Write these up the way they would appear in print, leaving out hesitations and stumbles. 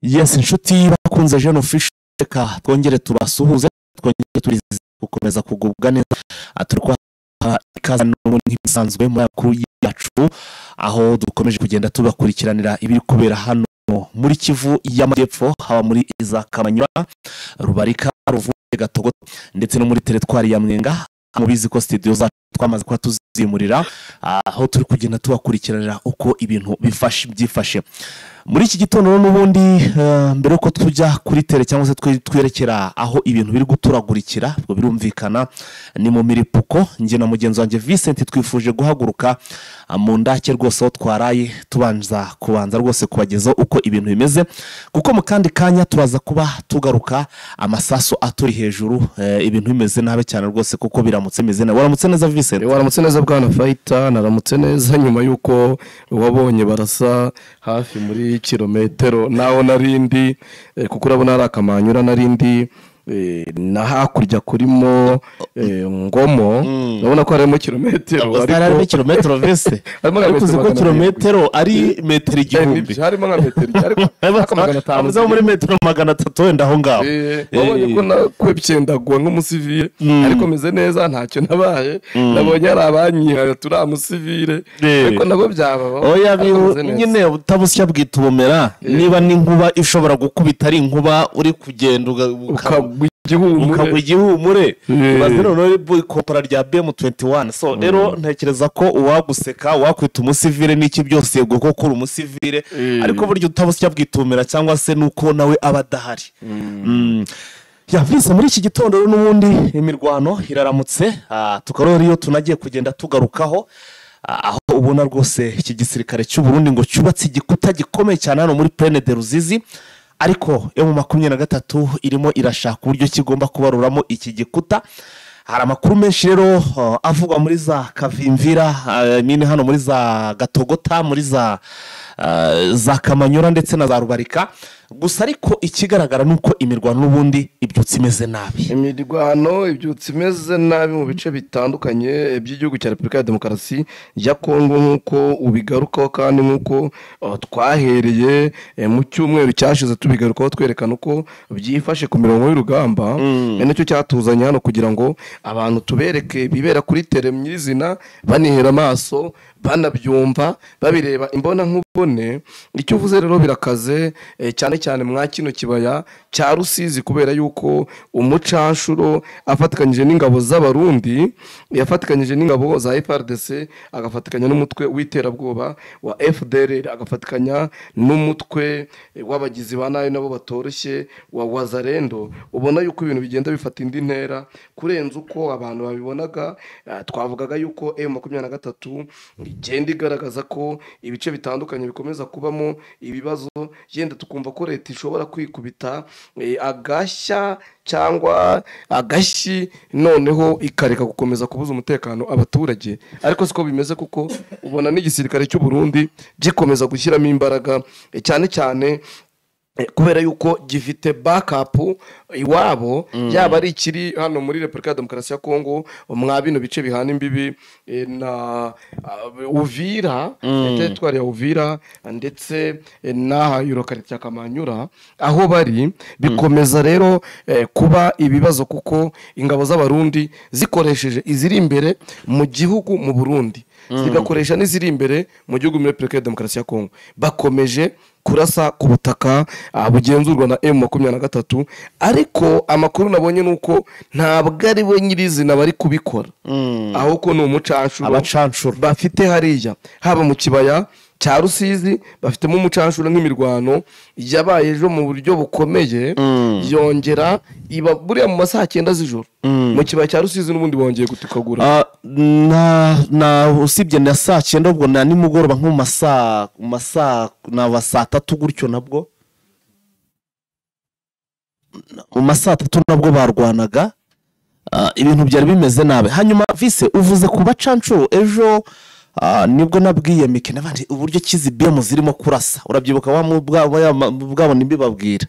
Yes, inshuti bakunze Jeune Official, reka twongere tubasuhuze, twongere turize gukomeza kugubwa neza. Turi kubaha ikaze n'ubundi nk'ibisanzwe muri makuru yacu, aho dukomeje kugenda tubakurikiranira ibiri kubera hano muri Kivu y'Amajyepfo, haba muri za Kamanyola, Rubarika, Ruvuye, Gatogo ndetse no muri teritwari ya Mwenga. Mubizi ko studio zacu twamaze kuba tuzimurira, aho turi kugenda tubakurikiranira uko ibintu byifashe muri iki gitondo. N'ubundi mbere yuko tujya kuri tere cyangwa se twerekera aho ibintu biri guturagurikira, ubwo birumvikana ni mu miripuko, njye na mugenzi wanjye Vincent twifuje guhaguruka mu ndake rwose aho twaraye, tubanza kubanza rwose kubagezaho uko ibintu bimeze, kuko mu kandi kanya turaza kuba tugaruka amasaso aturi hejuru, ibintu bimeze nabi cyane rwose, kuko biramutse bimeze nabi. Waramutse neza Vincent? Waramutse neza bwana Fighter, naramutse neza nyuma yuko wabonye barasa hafi muri kilometero naho narindi, kuko urabona ari akamanyura narindi na hakurya kurimo Ngomo, urabona ko harimo kilometero, ariko harimo kilometero vese, ariko uzi ko kilometero ari metero 1000, harimo nka metero ariko 500, muri metero 300 wenda aho ngaho. Wabonye ko nakwepyendagwa nk'umusivile, ariko meze neza ntacyo nabaye, nabonye ari abanyihaye turi amusivile, ariko nabo byababa. Oya nyine utabusya bwita ubumera, niba n'inkuba ishobora gukubita ari inkuba uri kugenda ukagwa igihumure, baze none ikopera rya BM21. So rero ntekereza ko uwaguseka wakwita umusivile n'iki byose, yego ko kuri umusivile, ariko buryo utabusya bwitumira cyangwa se nuko nawe aba adahari. Yavise muri iki gitondo n'ubundi imirwano iraramutse, tukarora iyo tunagiye kugenda tugarukaho, aho ubona rwose iki gisirikare cy'u Burundi ngo cyubatse igikuta gikomeye cyane hano muri Plaine de Ruzizi, ariko M23 irimo irashaka uburyo kigomba kubaruramo iki gikuta. Hari amakuru menshi rero avugwa muri za Kavimvira, mine hano muri za Gatogota, muri za Kamanyura ndetse na za Rubarika. Gusa ariko ikigaragara nuko imirwano n'ubundi ibyutse imeze nabi. Imirwano ibyutse imeze nabi mu bice bitandukanye by'igihugu cya Repubulika ya Demokarasi ya Kongo, nkuko ubigarukaho kandi nkuko twahereye mu cyumweru cyashize tubigarukaho twerekana uko byifashe ku mirongo y'urugamba. Nicyo cyatuzanye hano kugira ngo abantu tubereke bibera kuri tere nyirizina, banihera amaso, banabyumva, babireba imbona nkubone. Icyo uvuze rero birakaze, cyane cyane mwa kino kibaya cya Rusizi, kubera yuko umucanshuro afatikanyije n'ingabo z'Abarundi, yafatikanyije n'ingabo za FARDC, agafatikanya n'umutwe w'iterabwoba wa FDLR, agafatikanya n'umutwe w'abagizi ba nabi nabo batoroshye wa Wazalendo. Ubona yuko ibintu bigenda bifata indi ntera kurenza uko abantu babibonaga. Twavugaga yuko M23 igenda igaragaza ko ibice bitandukanye bikomeza kubamo ibibazo, yenda tukumva ko leta ishobora kwikubita agashya cyangwa agashyi, noneho ikareka gukomeza kubuza umutekano abaturage, ariko siko bimeze, kuko ubona n'igisirikare cy'u Burundi gikomeza gushyiramo imbaraga, cyane cyane kubera yuko gifite backup iwabo, yaba ari ikiri hano muri Repubulika ya Demokarasi ya Kongo mwa bino bice bihana imbibi na Uvira, teritwari ya Uvira ndetse n'aha Yurokarite ya Kamanyura aho bari, bikomeza rero kuba ibibazo, kuko ingabo z'Abarundi zikoresheje iziri imbere mu gihugu mu Burundi, zigakoresha n'iziri imbere mu gihugu muri Repubulika ya Demokarasi ya Kongo, bakomeje kurasa ku butaka bugenzurwa na M23. Ariko amakuru nabonye nuko ntabwo ari we nyirizina bari kubikora, ahubwo ni umucanshuro, abacanshuro bafite hariya haba mu kibaya cya Rusizi, bafitemo umucanshuro nk'imirwano yabaye ejo mu buryo bukomeye, yongera iba buriya mu masaha 9 z'ijoro mu kibaya cya Rusizi, n'ubundi bongeye gutukagura na usibye na saa 9, ubwo na nimugoroba nko mu masaa na saa 3 gutyo, nabwo mu masaa 3 nabwo barwanaga, ibintu byari bimeze nabi. Hanyuma Vise uvuze ku bacanshuro ejo, nibwo nabwiye Mike nabandi uburyo kizi BM zirimo kurasa, urabyibuka wa bwabo nimbibabwira.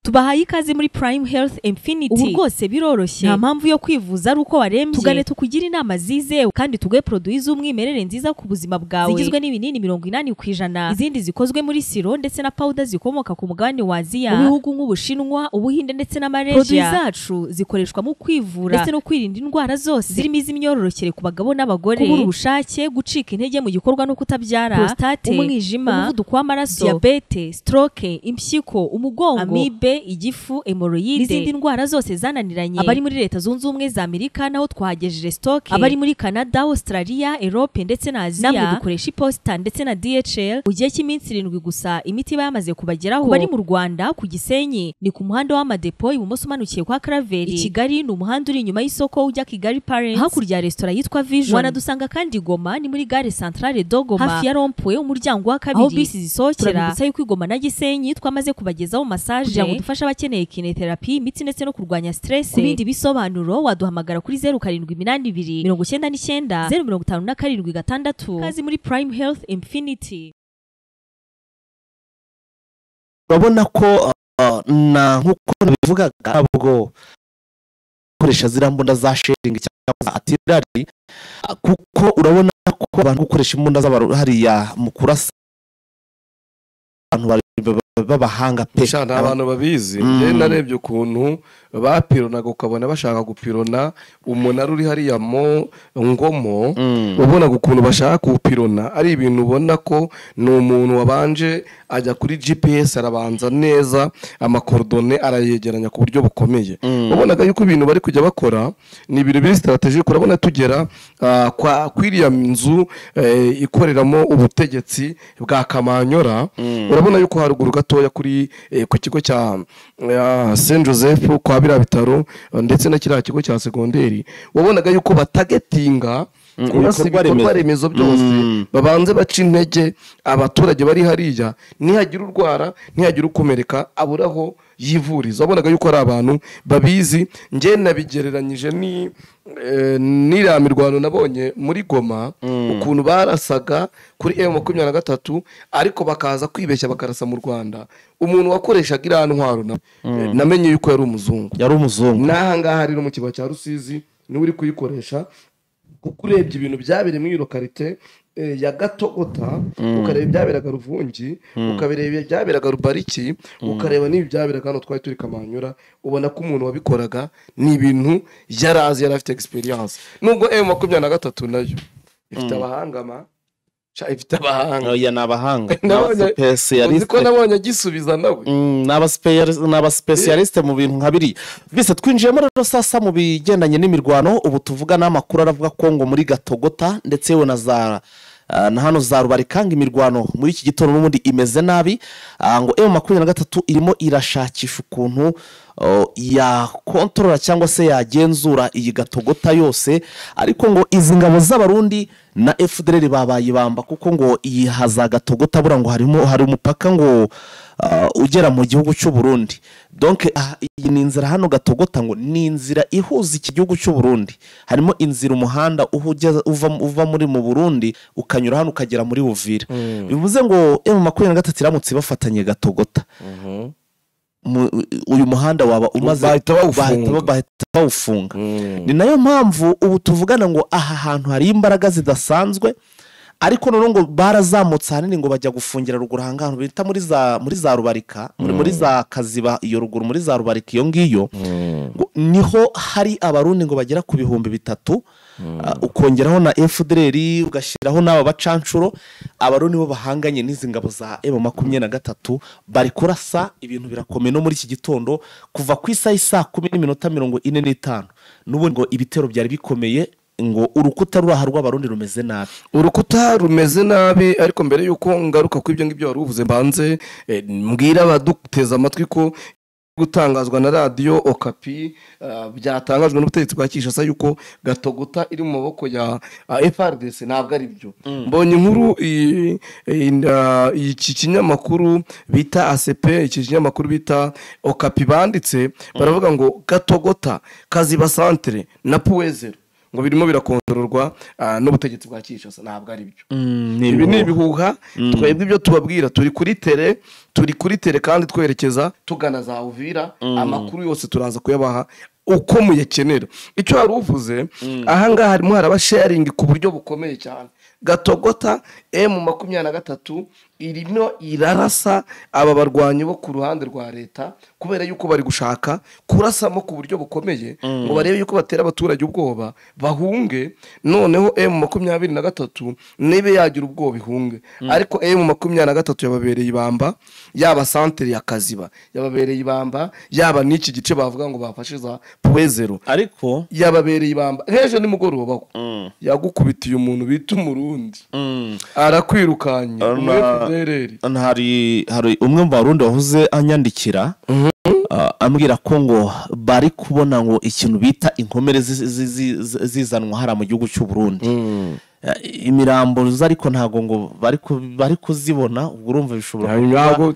Tubahaye ikaze muri Prime Health Infinity. Ubu rwose biroroshye, nta mpamvu yo kwivuza ari uko warembye. Tugane tukugire inama zizewe kandi tuguhe produit z'umwimerere nziza ku buzima bwawe, zigizwe n'ibinini 80%, izindi zikozwe muri siro ndetse na powder zikomoka ku mugabane wa Aziya, mu bihugu nk'Ubushinwa, Ubuhinde ndetse na Malaysia. Produit zacu zikoreshwa mu kwivura ndetse no kwirinda indwara zose zirimo iz'imyororokere ku bagabo n'abagore, kubura ubushake, gucika intege mu gikorwa no kutabyara, prostate, umwijima, umuvuduko w'amaraso, diabete, stroke, impyiko, umugongo, amibe, igifu, hemorrhoide n'izindi ndwara zose zananiranye. Abari muri Leta Zunze Ubumwe za Amerika naho twahagejeje stock, abari muri Canada, Australia, Europe ndetse na Aziya. Namwe dukoresha iposita ndetse na DHL mu gihe cy'iminsi 7 gusa imiti iba yamaze kubageraho. Bari mu Rwanda ku Gisenyi ni ku muhanda w'Amadepo ibumoso umanukiye kwa Claver. I Kigali ni umuhanda uri inyuma y'isoko ujya Kigali Parents, hakurya ya resitora yitwa Vision. Wanadusanga kandi Goma ni muri gare centrale de Goma, hafi ya rond-point umuryango wa kabiri aho bisi zisohokera. Turabibutsa yuko i Goma na Gisenyi twamaze kubagezaho massage kugira ngo dufashe abakeneye kinetherapy, imitsi ndetse no kurwanya stress. Ku bindi bisobanuro waduhamagara kuri 0782 99 057 6. Kazi muri Prime Health Infinity. Urabona ko na nkuko nabivugaga, ntabwo gukoresha ziriya mbunda za sharing cyangwa za artillery, kuko urabona ko abantu gukoresha imbunda z'abaru hariya mu kurasa abantu b'abahanga pe. Sha, nta bantu babizi. Njye narebye ukuntu bapironaga, ukabona bashaka gupirona umunara uri hariya mo Ngomo, ubonaga ukuntu bashaka kuwupirona ari ibintu ubona ko ni umuntu wabanje ajya kuri GPS arabanza neza amakorodone arayegeranya ku buryo bukomeye. Ubonaga yuko ibintu bari kujya bakora ni ibintu biri strategic. Urabona tugera kwa kwiriya nzu ikoreramo ubutegetsi bwa Kamanyora, urabona yuko haruguru gatoya kuri ku kigo cya Saint Joseph kwa biriya bitaro ndetse na kiriya kigo cya segonderi, wabonaga yuko batagetinga kurasa ibikorwa remezo byose, babanze baca intege abaturage bari hariya, nihagira urwara, nihagira ukomereka aburaho yivuriza. Wabonaga yuko ari abantu babizi. Njye nabigereranyije ni n'iriya mirwano nabonye muri Goma, ukuntu barasaga kuri M23 ariko bakaza kwibeshya bakarasa mu Rwanda. Umuntu wakoreshaga iriya ntwaro namenye yuko yari umuzungu, yari umuzungu. N'aha ngaha rero mu kibaya cya Rusizi niwe uri kuyikoresha, kuko urebye ibintu byabereye muri iyo karite ya Gatogota, ukareba ibyaberaga Ruvungi, ukareba ibyaberaga Rubariki, ukareba n'ibi byaberaga hano twari turi Kamanyura, ubona ko umuntu wabikoraga ni ibintu yarazi, yari afite experience. Nubwo M23 nayo ifite abahanga ma sha, ifite abahanga. Oya, ni abahanga. Uzi ko nabonye agisubiza nawe. Ni abasipesiyalisite mu bintu nka biriya. Bise twinjiyemo rero sasa mu bigendanye n'imirwano. Ubu tuvuga n'amakuru aravuga ko ngo muri Gatogota ndetse yewe na za na hano za Rubarikanga imirwano muri iki gitondo n'ubundi imeze nabi. Ngo M23 irimo irashakisha ukuntu ya kontrola cyangwa se yagenzura iyi Gatogota yose, ariko ngo izi ngabo z'Abarundi na FDLR babaye bamba, kuko ngo iyi haza Gatogota bura ngo harimo hari umupaka ngo ugera mu gihugu cy'u Burundi. Donc iyi ni inzira hano Gatogota ngo ni inzira ihuza iki gihugu cy'u Burundi, harimo inzira umuhanda uva muri mu Burundi ukanyura hano ukagera muri Uvira. Bivuze ngo M23 iramutse bafatanye Gatogota, uyu muhanda waba umaze bahita bawufunga. Ni nayo mpamvu ubu tuvugana ngo aha hantu hari imbaraga zidasanzwe, ariko none ngo barazamutse hanini ngo bajya gufungira ruguru ahangaha bita muri za Rubarika, muri za Kaziba iyo ruguru muri za Rubarika iyo ngiyo, niho hari Abarundi ngo bagera ku 3000, ukongeraho na FDLR ugashyiraho n'aba bacancuro. Abarundi bo bahanganye n'izi ngabo za M23 bari kurasa, ibintu birakomeye no muri iki gitondo kuva ku isaha isa 10:45 n'ubundi ngo ibitero byari bikomeye, ngo urukuta ruraha rw'Abarundi rumeze nabi, urukuta rumeze nabi. Ariko mbere yuko ngaruka ku ibyo ngibyo wari uvuze, mbanze mbwira abaduteza amatwi ko gutangazwa na radio Okapi byatangajwe n'ubutegetsi bwa Kinshasa yuko Gatogota iri mu maboko ya FARDC ntabwo ari byo. Mbonye inkuru iki kinyamakuru bita ACP, iki kinyamakuru bita Okapi banditse baravuga ngo Gatogota, Kaziba centre na Puwezero ngo birimo birakontororwa n'ubutegetsi bwa Kinshasa. Ntabwo ari byo, ibi ni ibihuha. Twebwe ibyo tubabwira turi kuri tere, turi kuri tere kandi twerekeza tugana za Uvira. Amakuru yose turaza kuyabaha uko muyakenera. Icyo wari uvuze ahangaha, harimo haraba sharing ku buryo bukomeye cyane. Gatogota, M23 irimo irarasa aba barwanyi bo ku ruhande rwa leta, kubera yuko bari gushaka kurasamo ku buryo bukomeye ngo barebe yuko batera abaturage ubwoba bahunge. Noneho M23 nibe yagira ubwoba ihunge, ariko M23 yababereye ibamba, yaba santere ya Kaziba yababereye ibamba, yaba n'iki gice bavuga ngo bafashe za Puwezero ariko yababereye ibamba. Hejo nimugoroba yagukubitiye umuntu bita Umurundi arakwirukanye muri FDLR. Hari umwe mu Barundi wahoze anyandikira, ambwira ko ngo bari kubona ngo ikintu bita inkomere zizanwa hara mu gihugu cy'u Burundi, imirambo ariko ntago ngo bari kuzibona. Ubwo urumva bishobora kuba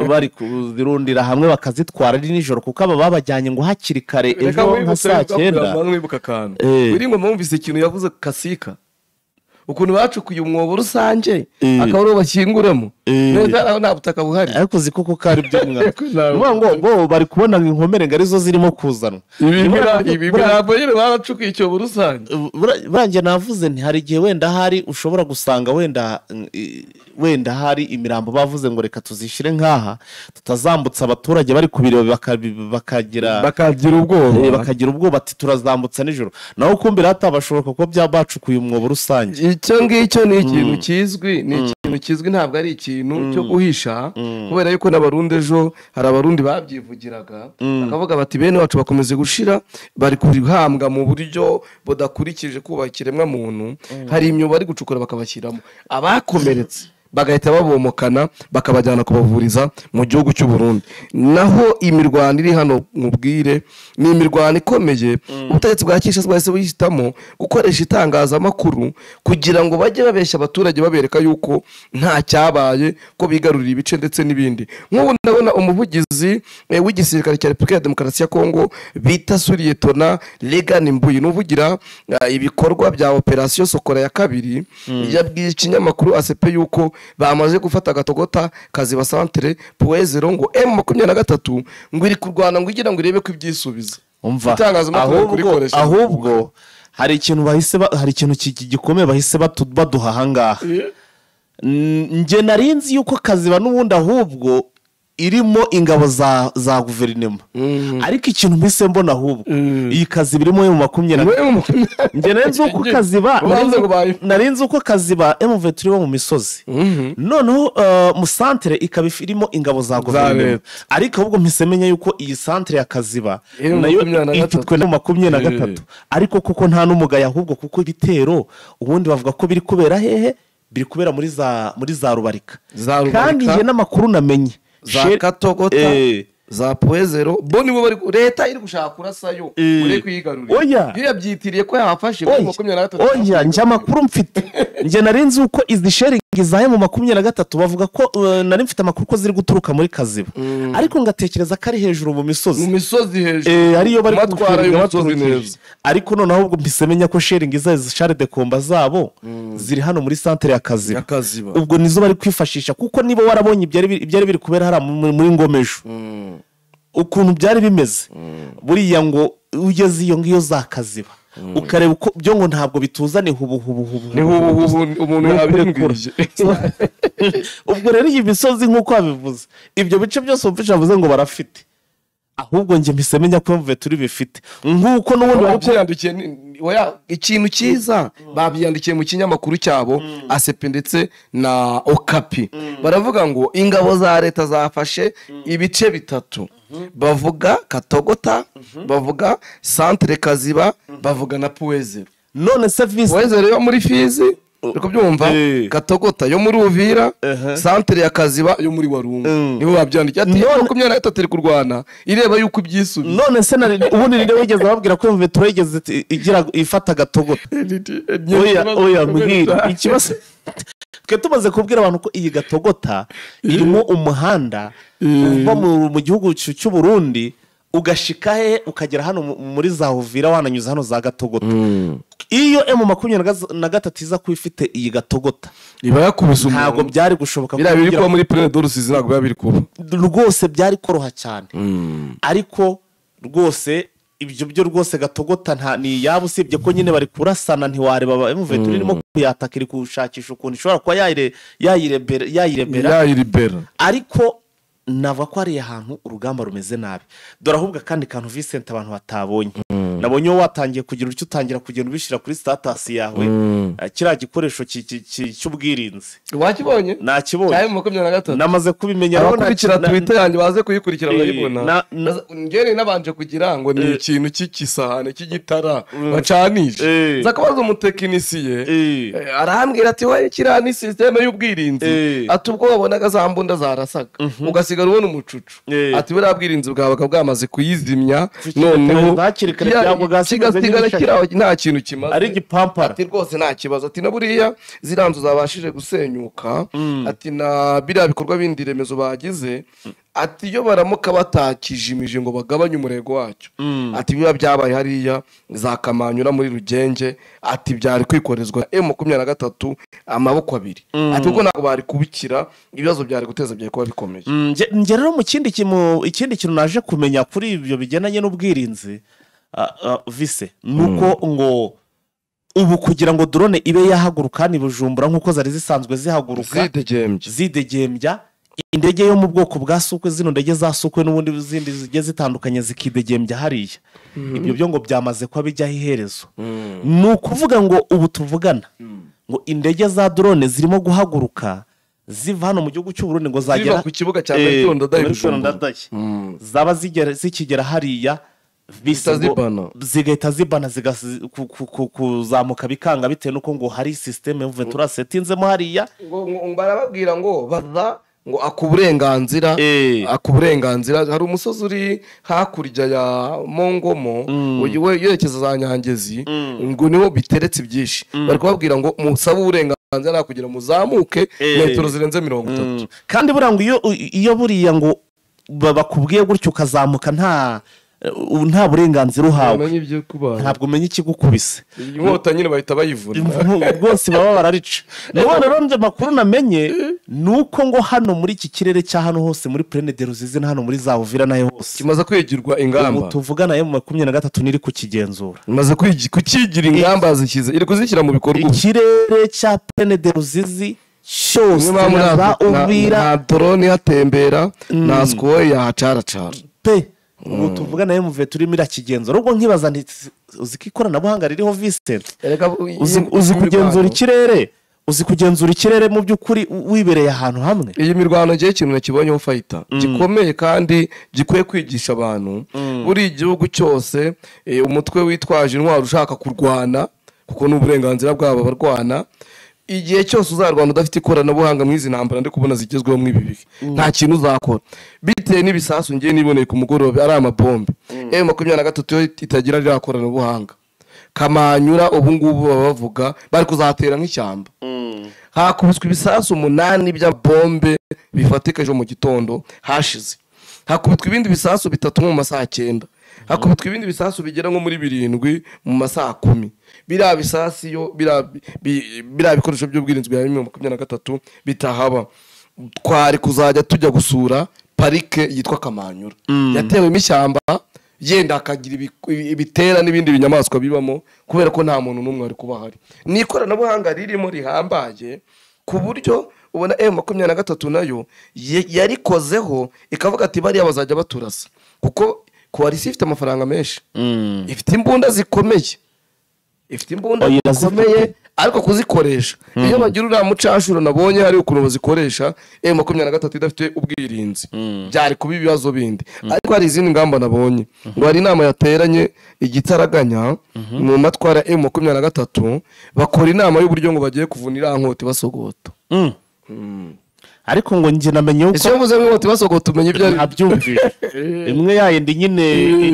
bari kuzirundira hamwe bakazitwara ari nijoro, kuko aba babajyanye ngo hakiri kare ejo nka saa 9. Mwibuka akantu biri ngo mwumvise ikintu yavuze Kasika, ukuntu bacukuye umwobo rusange akaba ariwo bashyinguramo neza, aho nta butaka buhari. Ariko uzi koko ko ari byo mwana ngo bo bari kubona ngo inkomere ngo arizo zirimo kuzanwa. Ibi mirambo nyine baracukuye icyobo rusange. Burangiye navuze nti hari igihe wenda hari ushobora gusanga wenda hari imirambo bavuze ngo reka tuzishyire nkaha tutazambutsa abaturage bari kubireba bakagira ubwoba, bakagira ubwoba ati turazambutsa nijoro, naho kumbira hatabashoboka ko byabacukuye umwobo rusange. Icyo ngicyo ni ikintu kizwi, ni ikintu kizwi, ntabwo ari ikintu cyo guhisha, kubera yuko n'Abarundi ejo hari Abarundi babyivugiraga bakavuga bati bene wacu bakomeze gushira, bari kuhambwa mu buryo budakurikije kubaha ikiremwa muntu. Hari imyobo bari gucukura bakabashyiramo abakomeretse bagahita babomokana bakabajyana kubavuriza mu gihugu cy'u Burundi. Naho imirwano iri hano mubwire ni imirwano ikomeye. Ubutegetsi bwa Kinshasa bwahise buhitamo gukoresha itangazamakuru kugira ngo bajye babeshya abaturage, babereka yuko nta cyabaye, ko bigarurira ibice ndetse n'ibindi. Nk'ubu ndabona umuvugizi w'igisirikare cya Repubulika ya Demokarasi ya Kongo bita Suriyetona Regan Mbuyi, n'uvugira ibikorwa bya Operation Sokola ya kabiri, yabwiye ikinyamakuru ACP yuko bamaze gufata Gatogota, Kaziba santere, Puwezero, ngo M23 ngo iri kurwana ngo igira ngo irebe ko ibyisubiza. Umva, ahubwo hari ikintu bahise, hari ikintu gikomeye bahise baduha ahangaha. Nge narinzi yuko Kaziba n'ubundi ahubwo irimo ingabo za guverinoma, ariko ikintu mpise mbona ahubwo iyi Kaziba irimo M23. Nge narinzi uko Kaziba, narinzi uko Kaziba M23 bo mu misozi, noneho mu santere ikaba irimo ingabo za guverinoma, ariko ahubwo mpise menya yuko iyi santere ya Kaziba nayo ifitwe na 23, ariko kuko nta n'umugayo ahubwo kuko ibitero ubundi bavuga ko biri kubera hehe, biri kubera muri za Rubarika. Kandi nge n'amakuru namenye za Katogota, za Puwezero, bo nibo bari leta iri gushaka kurasayo uri kwigarurira. Oya, iyo yabyitiriye ko yafashe muri 23. Oya, nje amakuru mfite, nje narinzi uko izi sharing za M23 bavuga ko nari mfite amakuru ko ziri guturuka muri Kaziba, ariko ngatekereza ko ari hejuru mu misozi, mu misozi hejuru, ariyo bari gutwara imisozi neza. Ariko noneho ahubwo mpise menya ko sharing za char de combat zabo ziri hano muri centre ya Kaziba. Ubwo nizo bari kwifashisha, kuko niba warabonye ibyari biri kubera hara muri Ngomejo ukuntu byari bimeze, buriya ngo ugeze iyo ngiyo za Kaziba ukareba uko byo ngo ntabwo bituzane hubu hubu hubu ni hubu hubu umuntu yabimbwirije. Ubwo rero iyi misozi nkuko abivuze ibyo bice byose umfisha avuze ngo barafite, ahubwo nge mpise menya ko mvuye turi bifite nkuko n'ubundi babyandikiye. Oya, ikintu cyiza babyandikiye mu kinyamakuru cyabo ACP ndetse na Okapi, baravuga ngo ingabo za leta zafashe ibice bitatu, bavuga Katogota, bavuga santere Kaziba, bavuga na Puwezero. None se Puwezero yo muri Fizi uri kubyumva, Katogota yo muri Uvira, santere ya Kaziba yo muri Warungu, nibo babyandikiye ati 23 iri kurwana ireba yuko ibyisubiza. None se ubundi ninde wigeze ababwira ko M23 yigeze igira ifata Gatogota? Oya mbwira ikibazo. Twe tumaze kubwira abantu ko iyi Gatogota irimo umuhanda uva mu gihugu cy'u Burundi Ugashika he, ukagera hano muri za Uvira, wananyuza hano za Gatogota. Iyo M23 iza kuba ifite iyi Gatogota iba yakubise umuntu, ntabwo byari gushoboka. Biriya biri kuba muri Plaine de Rusizi ntabwo biba biri kuba rwose, byari koroha cyane. Ariko rwose ibyo byo rwose Gatogota nta ni iyabo, usibye ko nyine bari kurasana ntiwareba. M23 irimo kuyataka, iri gushakisha ukuntu ishobora kuba yayirebera. Yayiribera. Ariko navuga ko hari ahantu urugamba rumeze nabi. Dore ahubwo akandi kantu, Vincent, abantu batabonye, nabonye wowe watangiye kugira utyo, utangira kugenda ubishyira kuri status yawe, kiriya gikoresho cy'ubwirinzi. Wakibonye? Nakibonye. Cya M23. Namaze kubimenya rero. Abakurikira Twitter yanjye baze kuyikurikira barayibona. Njyewe nabanje kugira ngo ni ikintu cy'ikisahane cy'igitara bacanisha, nza kubaza umutekinisiye, arambwira ati: "Wowe, kiriya ni système y'ubwirinzi." Ati: "Ubwo wabonaga za mbunda zarasaga ugasigara ubona umucucu," ati: "buriya bwirinzi bwabaga bwamaze kuyizimya, noneho hakiri kare byagwaga kigasigara kimeze kiri aho nta kintu kimaze." Ari igipampara. Ati: "Rwose nta kibazo." Ati: "Na buriya ziriya nzu zabashije gusenyuka," ati: "na biriya bikorwa bindi remezo bagize," ati: "iyo baramuka batakijimije ngo bagabanye umurego wacyo," ati: "biba byabaye hariya za Kamanyura muri Rugenge," ati: "byari kwikorezwa M23 amaboko abiri," ati: "kuko ntabwo bari kubikira, ibibazo byari guteza byari kuba bikomeye." Nge rero mu kindi kintu, ikindi kintu naje kumenya kuri ibyo bigendanye n'ubwirinzi, vise ni uko ngo ubu kugira ngo drone ibe yahaguruka hano i Bujumbura nk'uko zari zisanzwe zihaguruka zidegembye, zidegembya, indege yo mu bwoko bwa Sukhoi, zino ndege za Sukhoi n'ubundi zindi zigiye zitandukanye zikidegembya hariya, ibyo byo ngo byamaze kuba bijyaho iherezo. Ni ukuvuga ngo ubu tuvugana ngo indege za drone zirimo guhaguruka ziva hano mu gihugu cy'u Burundi ngo zagera ziva ku kibuga cya Melchior Ndadaye Melchior Bujumbura. Ndadaye, zaba zikigera hariya bise Zihita zibana. Zigahita zibana, kuzamuka bikanga, bitewe n'uko ngo hari système M23 setinzemo hariya. Ngo barababwira ngo baza ngo aka uburenganzira, aka uburenganzira. Hari umusozi uri hakurya ya Mongomo werekeza za Nyangezi, ngo niho biteretse byinshi. Bari kubabwira ngo musabe uburenganzira kugira muzamuke metero zirenze 30. Kandi buriya ngo iyo buriya ngo bakubwiye gutyo ukazamuka nta burenganzira uhawe, umenye ibyo kubaye, ntabwo umenya ikigukubise. Iyi nkota nyine bahita bayivuna. Rwose baba bararica. None rero njye amakuru namenye ni uko ngo hano muri iki kirere cya hano hose muri Plaine de Ruzizi na hano muri za Uvira nayo hose kimaze kwigirwa ubu ingamba. tuvugana M23 niri kukigenzura. Imaze kukigira ingamba, zishyize, iri kuzishyira mu bikorwa ubu. Ikirere cya Plaine de Ruzizi cyose Niba muri na za Uvira, nta drone ihatembera, nta Sukhoi yahacaracara. Pe, ubu tuvugana M23 turimo irakigenzura. Ubwo nkibaza nti: uzi ko ikoranabuhanga ririho, Vincent? Erega Uzi kugenzura ikirere, uzi kugenzura ikirere mu by'ukuri wibereye ahantu hamwe. Iyi mirwano, ngewe ikintu nakibonyeho fayita gikomeye kandi gikwiye kwigisha abantu: buri igihugu cyose, umutwe witwaje intwaro ushaka kurwana, kuko ni uburenganzira bwabo barwana, igihe cyose uzarwana udafite ikoranabuhanga mu izi ntambara ndi kubona zigezweho muri ibi bihe, nta kintu uzakora, bitewe n'ibisasu ngiye niboneye ku mugoroba ari amabombe. M23 yo itagira ririya koranabuhanga, Kamanyura ubu ngubu baba bavuga bari kuzatera nk'ishyamba. Hakubiswe ibisasu 8 bya bombe bifatika ejo mu gitondo hashize, hakubitwa ibindi bisasu 3 nko mu masaha 9, hakubitwa ibindi bisasu bigera nko muri 7 mu masaha 10. Biriya bisasu iyo biriya bikoresho by'ubwirinzi bya 23 bitahaba, twari kuzajya tujya gusura parike yitwa Kamanyura yatewemo ishyamba, yenda hakagira ibitera n'ibindi binyamaswa bibamo, kubera ko nta muntu n'umwe wari kuba ahari. Ni ikoranabuhanga ririmo rihambaye, ku buryo ubona M23 nayo yarikozeho ikavuga ati: "Bariya bazajya baturasa," kuko coalition ifite amafaranga menshi, ifite imbunda zikomeye, ifite imbunda Oya, irazifite. zikomeye, ariko kuzikoresha, iyo bagira uriya mucashuro nabonye hari ukuntu bazikoresha, M23 idafite ubwirinzi byari kuba ibibazo bindi. Ariko hari izindi ngamba nabonye, ngo hari inama yateranye igitaraganya mu matwara M23, bakora inama y'uburyo ngo bagiye kuvuna iriya nkota basogota. Ariko ngo njye namenye Ese uko iyo mvuze ngo inkota basogota umenya ibyo ari? Ntabyumvise, imwe yayindi nyine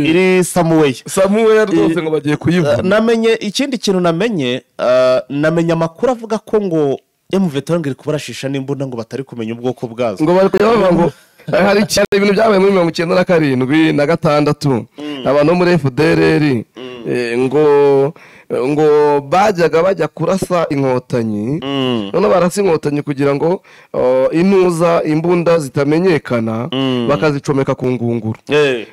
iri samuweya. Samuel rwose ngo bagiye kuyivuna. Namenye ikindi kintu, namenye amakuru avuga ko ngo M23 ngo iri kubarashisha n'imbunda ngo batari kumenya ubwoko bwazo. Ngo bari kujya bavuga ngo Hari cyane ibintu byabaye muri 97 na 6 abantu bo muri FDLR ngo bajyaga bajya kurasa inkotanyi, none barasa inkotanyi kugira ngo intuza imbunda zitamenyekana bakazicomeka ku ngunguru.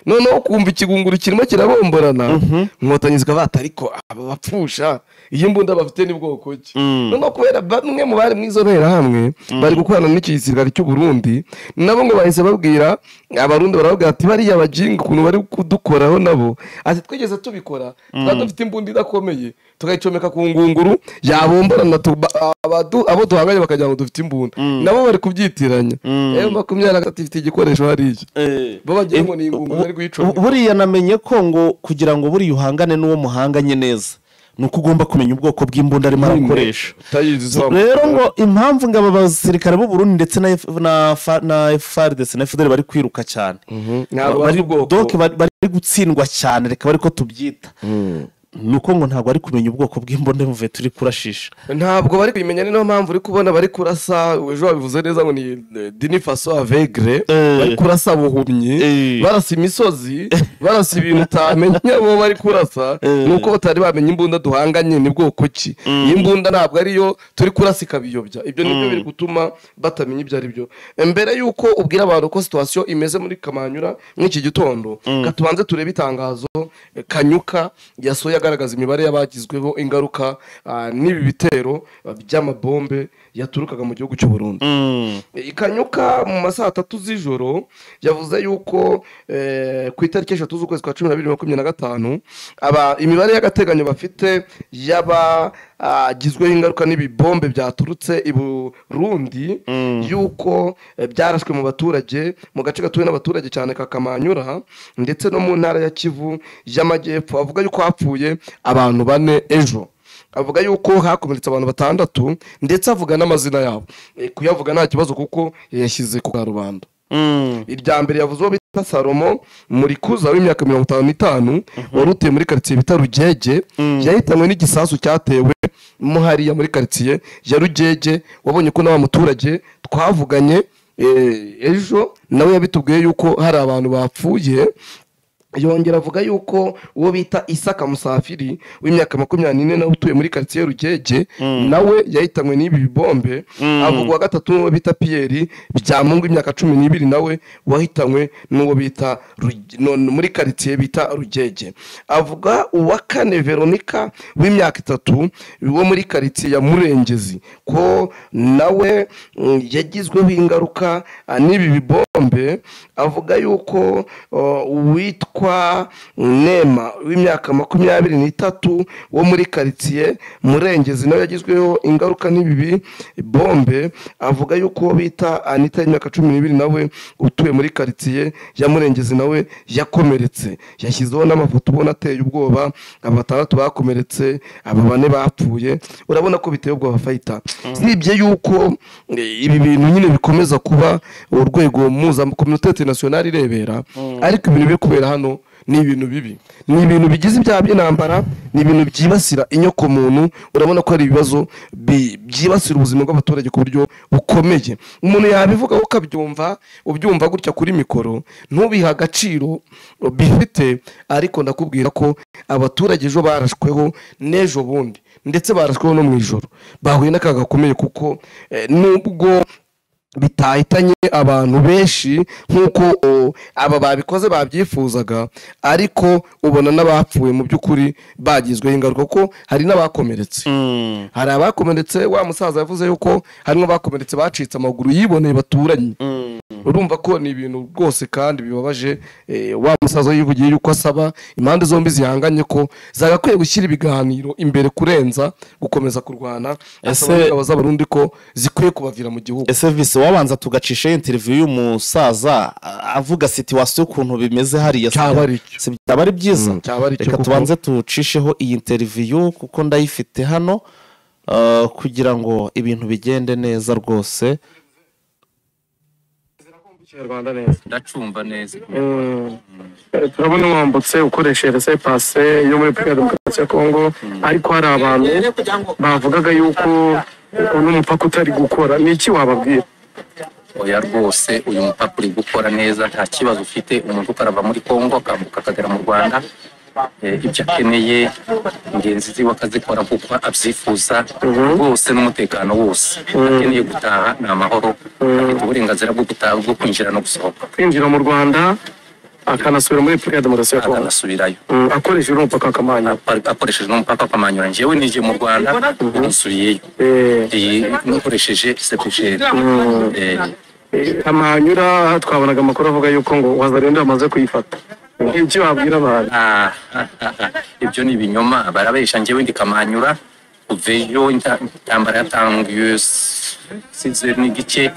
Noneho kumva ikigunguru kirimo kirabomborana, inkotanyi zikaba ariko aba bapfusha iyi mbunda bafite ni bwoko ki. Noneho kubera bamwe mu bari mu izo nterahamwe bari gukorana n'iki gisirikare cy'u Burundi, nabo ngo bahise babwira abarundi, barababwira ati bariya bajinga ukuntu bari kudukoraho nabo, ati twigeze tubikora twari dufite imbunda idakomeye tukayicomeka ku ngunguru yabomborana, abo duhanganye bakagira ngo dufite imbunda, nabo bari kubyitiranya. M23 ifite igikoresho hariya bo bagiye ngo ni ingunguru bari kuyicomeka. Buriya namenye ko ngo kugira ngo buriya uhangane n'uwo muhanganye neza nuko ugomba kumenya ubwoko bw'imbunda arimo arakoresha. Rero ngo impamvu ngo aba basirikare b'u Burundi ndetse na FARDC na FDL bari kwiruka cyane, donc bari gutsindwa cyane, reka bari ko tubyita, nuko ngo ntabwo ari kumenya ubwoko bw'imbunda muve turi kurashisha, ntabwo bari kubimenya. Ni no mpamvu uri kubona bari kurasa, ejo babivuze neza ngo ni dini faso avegre, bari kurasa buhumyi, barasa imisozi, barasa ibintu utamenya bo bari kurasa, nuko batari bamenya imbunda duhanganye ni bwoko ki. Iyi mbunda ntabwo ariyo turi kurasa ikabiyobya, ibyo nibyo biri gutuma batamenya ibyo ari byo. Mbere yuko ubwira abantu ko situation imeze muri Kamanyura nk'iki gitondo, katubanze turebe itangazo Kanyuka yasohoye agaragaza imibare y'abagizweho ingaruka n'ibi bitero by'amabombe yaturukaga mu gihugu cy'u Burundi. Kanyuka mu masaha 3 z'ijoro yavuze yuko ku itariki 3 z'ukwezi kwa 12 2025 aba imibare y'agateganyo bafite y'abagizweho ingaruka n'ibibombe byaturutse i Burundi, yuko byarashwe mu baturage mu gace gatuwe n'abaturage cyane ka Kamanyura ndetse no mu ntara ya Kivu y'Amajyepfo. Avuga yuko hapfuye abantu 4 ejo, avuga yuko hakomeretse abantu 6, ndetse avuga n'amazina yabo. Kuyavuga nta kibazo kuko yashyize ku karubanda. Irya mbere yavuze uwo bita Salomo Murikuza w'imyaka 55 wari utuye muri quartier bita Rugege, yahitanwe n'igisasu cyatewe mu hariya muri quartier ya Rugege. Wabonye ko n'aba muturage twavuganye ejo nawe yabitubwiye yuko hari abantu bapfuye. Yongera avuga yuko uwo bita Isaka Musafiri w'imyaka 24 nawe utuye muri quartier Rugege nawe yahitanwe n'ibi bibombe. Avuga wa gatatu n'uwo bita Pierre Byamungu imyaka 12 nawe wahitanywe n'uwo bita muri quartier bita Rugege. Avuga uwa kane Veronica w'imyaka 3 wo muri quartier ya Murengezi ko nawe yagizweho ingaruka n'ibi bibombe. Avuga yuko uwitwa Nema w'imyaka 23 wo muri quartier Murengezi nawe yagizweho ingaruka n'ibibi bombe. Avuga yuko bita Anita y'imyaka 12 nawe utuye muri quartier ya Murengezi nawe yakomeretse. Yashyizeho n'amafoto ubona ateye ubwoba, aba 6 bakomeretse, aba 4 bapfuye. Urabona ko biteye ubwoba fighter. Sibye yuko ibi bintu nyine bikomeza kuba urwego mpuza communauté internationale irebera, ariko ibintu biri kubera hano ni ibintu bibi, ni ibintu bigize ibyaha by'intambara, ni ibintu byibasira inyoko muntu. Urabona ko ari ibibazo byibasira ubuzima bw'abaturage ku buryo bukomeye. Umuntu yabivuga ukabyumva, ubyumva gutya kuri mikoro ntubiha agaciro bifite, ariko ndakubwira ko abaturage ejo barashweho n'ejo bundi, ndetse barashweho no mu ijoro, bahuye n'akaga gakomeye kuko nubwo bitahitanye abantu benshi nkuko aba babikoze babyifuzaga, ariko ubona n'abapfuye mu by'ukuri bagizweho ingaruka kuko hari n'abakomeretse. Hari abakomeretse, wa musaza yavuze yuko harimo abakomeretse bacitse amaguru yiboneye baturanye. Urumva ko ni ibintu rwose kandi bibabaje. Wa musaza yivugiye yuko asaba impande zombi zihanganye ko zagakwiye gushyira ibiganiro imbere kurenza gukomeza kurwana. Asaba ingabo z'Abarundi ko zikwiye kubavira mu gihugu. Ese visi wabanza tugacisha interview y'umusaza avuga situation ukuntu bimeze hariya, cyaba ari byiza. Reka tubanze tucisheho iyi interview kuko ndayifite hano kugira ngo ibintu bigende neza rwose. Ndacumva neza. Turabona wambutse ukoresheje laissez-passer yo muri Repubulika ya Demokarasi ya Kongo, ariko hari abantu bavugaga yuko uno mupaka utari gukora. Ni iki wababwira? Oya rwose uyu mupaka uri gukora neza, nta kibazo ufite. Umuntu ukarava muri Kongo akambuka akagera mu Rwanda, ibyo akeneye ingenzi ziwe akazikora kuko abyifuza rwose, n'umutekano wose. Akeneye gutaha ni amahoro, afite uburenganzira bwo gutaha, bwo kwinjira no gusohoka. Kwinjira mu Rwanda akanasubira muri Repubulika ya Demokarasi ya Kongo, akanasubirayo akoresheje n'umupaka wa Kamanyola. Akoresheje n'umupaka wa Kamanyola. Njyewe ninjiye mu Rwanda nsubiyeyo nkoresheje CPGL. Kamanyura twabonaga amakuru avuga yuko ngo Wazalendo bamaze kuyifata. Ibyo wabwira abantu? Ibyo ni ibinyoma, barabesha. Njyewe ndi Kamanyura kuva ejo, intambara yatangiye 6:30,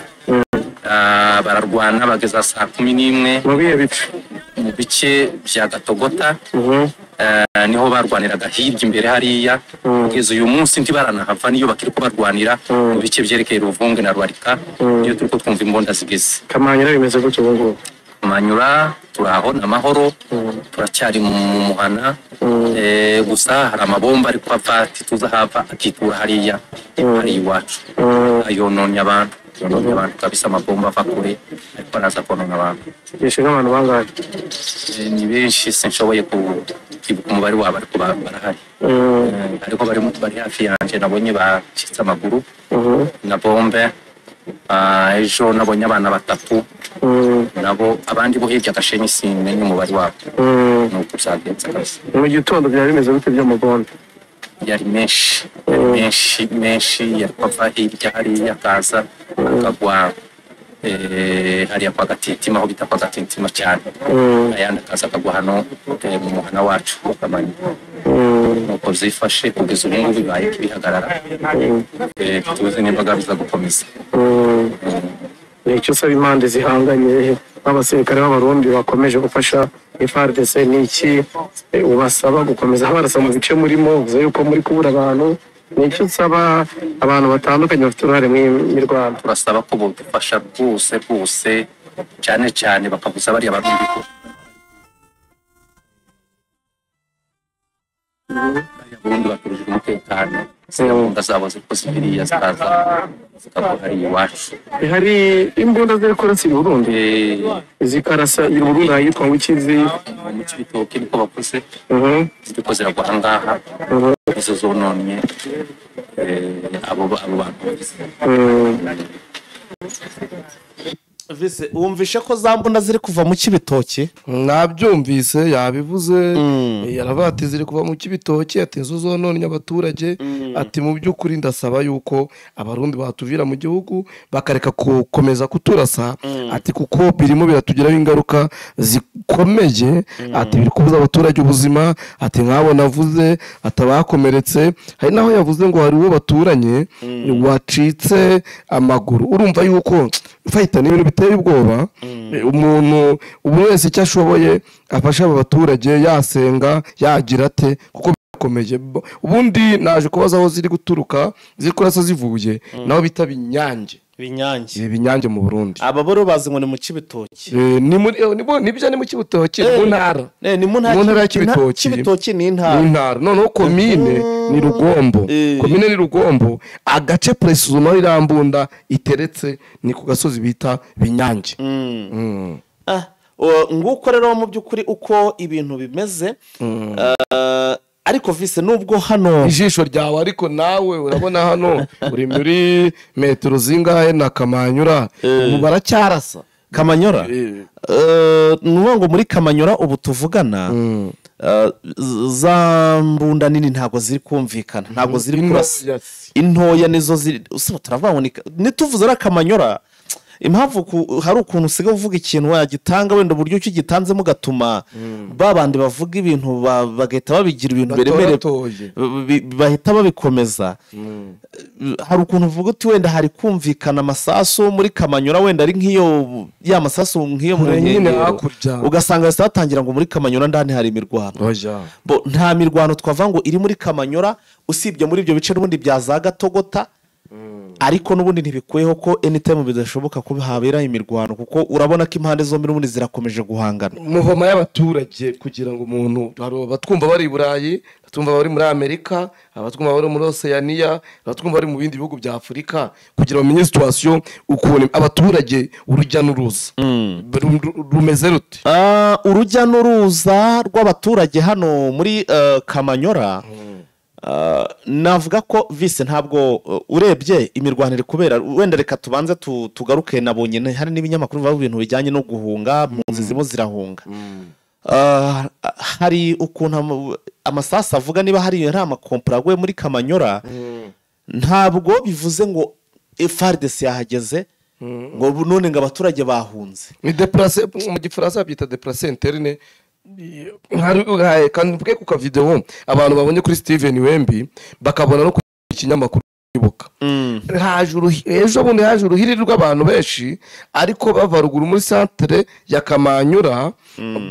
bararwana bageza saa 11. Mu bihe bice? Mu bice bya Gatogota, niho barwaniraga hirya imbere hariya. Kugeza uyu munsi ntibaranahava, niyo bakiri ko barwanira mu bice byerekeye Ruvunge na Rwarika, niyo turi ko twumva imbunda zigeze. Kamanyura bimeze gutyo ubu ngubu? Kamanyura turaho ni amahoro, turacyari mu muhana, gusa hari amabomba ariko ava tuza hava akitura hariya hari iwacu, ayononye abantu, yononye abantu kabisa. Amabomba ava kure ariko araza konona abantu. Yishe nk'abantu bangahe? Ni benshi, sinshoboye kwibuka umubare wabo, ariko barahari. Ariko bari hafi yanjye nabonye bacitse amaguru na bombe. Ejo nabonye abana 3, nabo abandi bo hirya Gashenyi simenye umubare wabo. Nuko byagenze kabisa. Mu gitondo byari bimeze bite by'amabombe? Yari menshi, yari menshi menshi, yari ava hirya hariya akaza akagwa hariya kwa Gatitima, aho bita kwa Gatitima cyane, ayandi akaza akagwa hano mu muhana wacu wa Kamanyola. Nuko byifashe kugeza ubu ngubu bibaye bihagarara, tuzi nimba biza gukomeza. Ni icyo usaba impande zihanganye nk'abasirikare b'Abarundi bakomeje gufasha FARDC? Ni iki ubasaba gukomeza barasa mu bice murimo, uvuze yuko muri kubura abantu? Ni icyo usaba abantu batandukanye bafite uruhare mu mirwano? Turasaba ko bodufasha rwose rwose, cyane cyane bakabuza bariya Barundi ko Burundi baturuje umutekano, imbunda zabo ziriko ziriya zikaza zikagwa hariya iwacu. Hari imbunda ziri kurasa i Burundi, zikarasa i Burundi ahitwa ngo ikizi mu Cibitoke niko bavuze, ziriko ziragwa ahangaha, izo zononye abo bantu. Vise, wumvishe ko za mbunda ziri kuva mu Cibitoke? Nabyumvise, yabivuze, yaravuga ati ziri kuva mu Cibitoke, ati inzu zononye abaturage, ati mu by'ukuri ndasaba yuko Abarundi batuvira mu gihugu bakareka gukomeza kuturasa, ati kuko birimo biratugiraho ingaruka zikomeye, ati biri kubuza abaturage ubuzima, ati nk'abo navuze atabakomeretse. Hari naho yavuze ngo hari uwo baturanye wacitse amaguru. Urumva yuko fayita ni ibintu biteye ubwoba. Umuntu wese icyo ashoboye afasha aba baturage, yasenga yagira ate, kuko birakomeye. Ubundi naje kubaza aho ziri guturuka, ziri kurasa zivuye naho bita Binyange. Binyange, Binyange mu Burundi. Aba boro bazi ngo ni mu Cibitoke. Ni muri nibyo ni mu Cibitoke, mu ntara. Ni mu ntara ya Cibitoke. Cibitoke ni intara. Ni intara. Noneho komine ni Rugombo. Komine ni Rugombo, agace précisément irambunda iteretse ni ku gasozi bita Binyange. Nguko rero mu by'ukuri uko ibintu bimeze. Ariko vise nubwo hano ijisho ryawe, ariko nawe urabona hano uri muri metero zingahe na Kamanyura, ubu baracyarasa Kamanyura. Nuvuga ngo muri Kamanyura ubu tuvugana za mbunda nini ntabwo ziri kumvikana, ntabwo ziri kurasa, intoya nizo ziri. Turavuga ngo nituvuze ra Kamanyura, impamvu hari ukuntu usiga uvuga ikintu wagitanga wenda uburyo ukigitanzemo gatuma babandi bavuga ibintu bagahita babigira ibintu beremere bahita babikomeza. Hari ukuntu uvuga uti wenda hari kumvikana amasasu muri Kamanyura, wenda ari nk'iyo ya masasu nk'iyo mu nkengero, ugasanga batangira ngo muri Kamanyura ndani hari imirwano. Bo nta mirwano twavuga ngo iri muri Kamanyura usibye muri ibyo bice n'ubundi bya za Gatogota Ariko n'ubundi ntibikuyeho ko anytime bidashoboka ko habera imirwano, kuko urabona ko impande zombi n'ubundi zirakomeje guhangana. Muvoma y'abaturage kugira ngo umuntu, hari abatwumva bari i Burayi, abatwumva bari muri Amerika, abatwumva bari muri Oceania, abatwumva bari mu bindi bihugu bya Afurika, kugira bamenye situation ukuntu abaturage urujya n'uruza rumeze rute. Urujya n'uruza rw'abaturage hano muri Kamanyora, navuga ko vise ntabwo urebye imirwanire kubera wenda reka tubanze tugaruke. Nabonye hari n'ibinyamakuru bivuga ibintu bijyanye no guhunga, impunzi zirimo zirahunga. Hari ukuntu amasasu avuga, niba hari amakompura aguye muri Kamanyora, ntabwo bivuze ngo FARDC yahageze ngo none ngo abaturage bahunze. Ni déplacé, mu gifaransa babyita déplacé interne. Kandi mvuge ku kavideo abantu babonye kuri Steven Wembi, bakabona no ku kinyamakuru Ibuka. Ejo bundi haje uruhiri rw'abantu benshi, ariko bava ruguru muri centre ya Kamanyura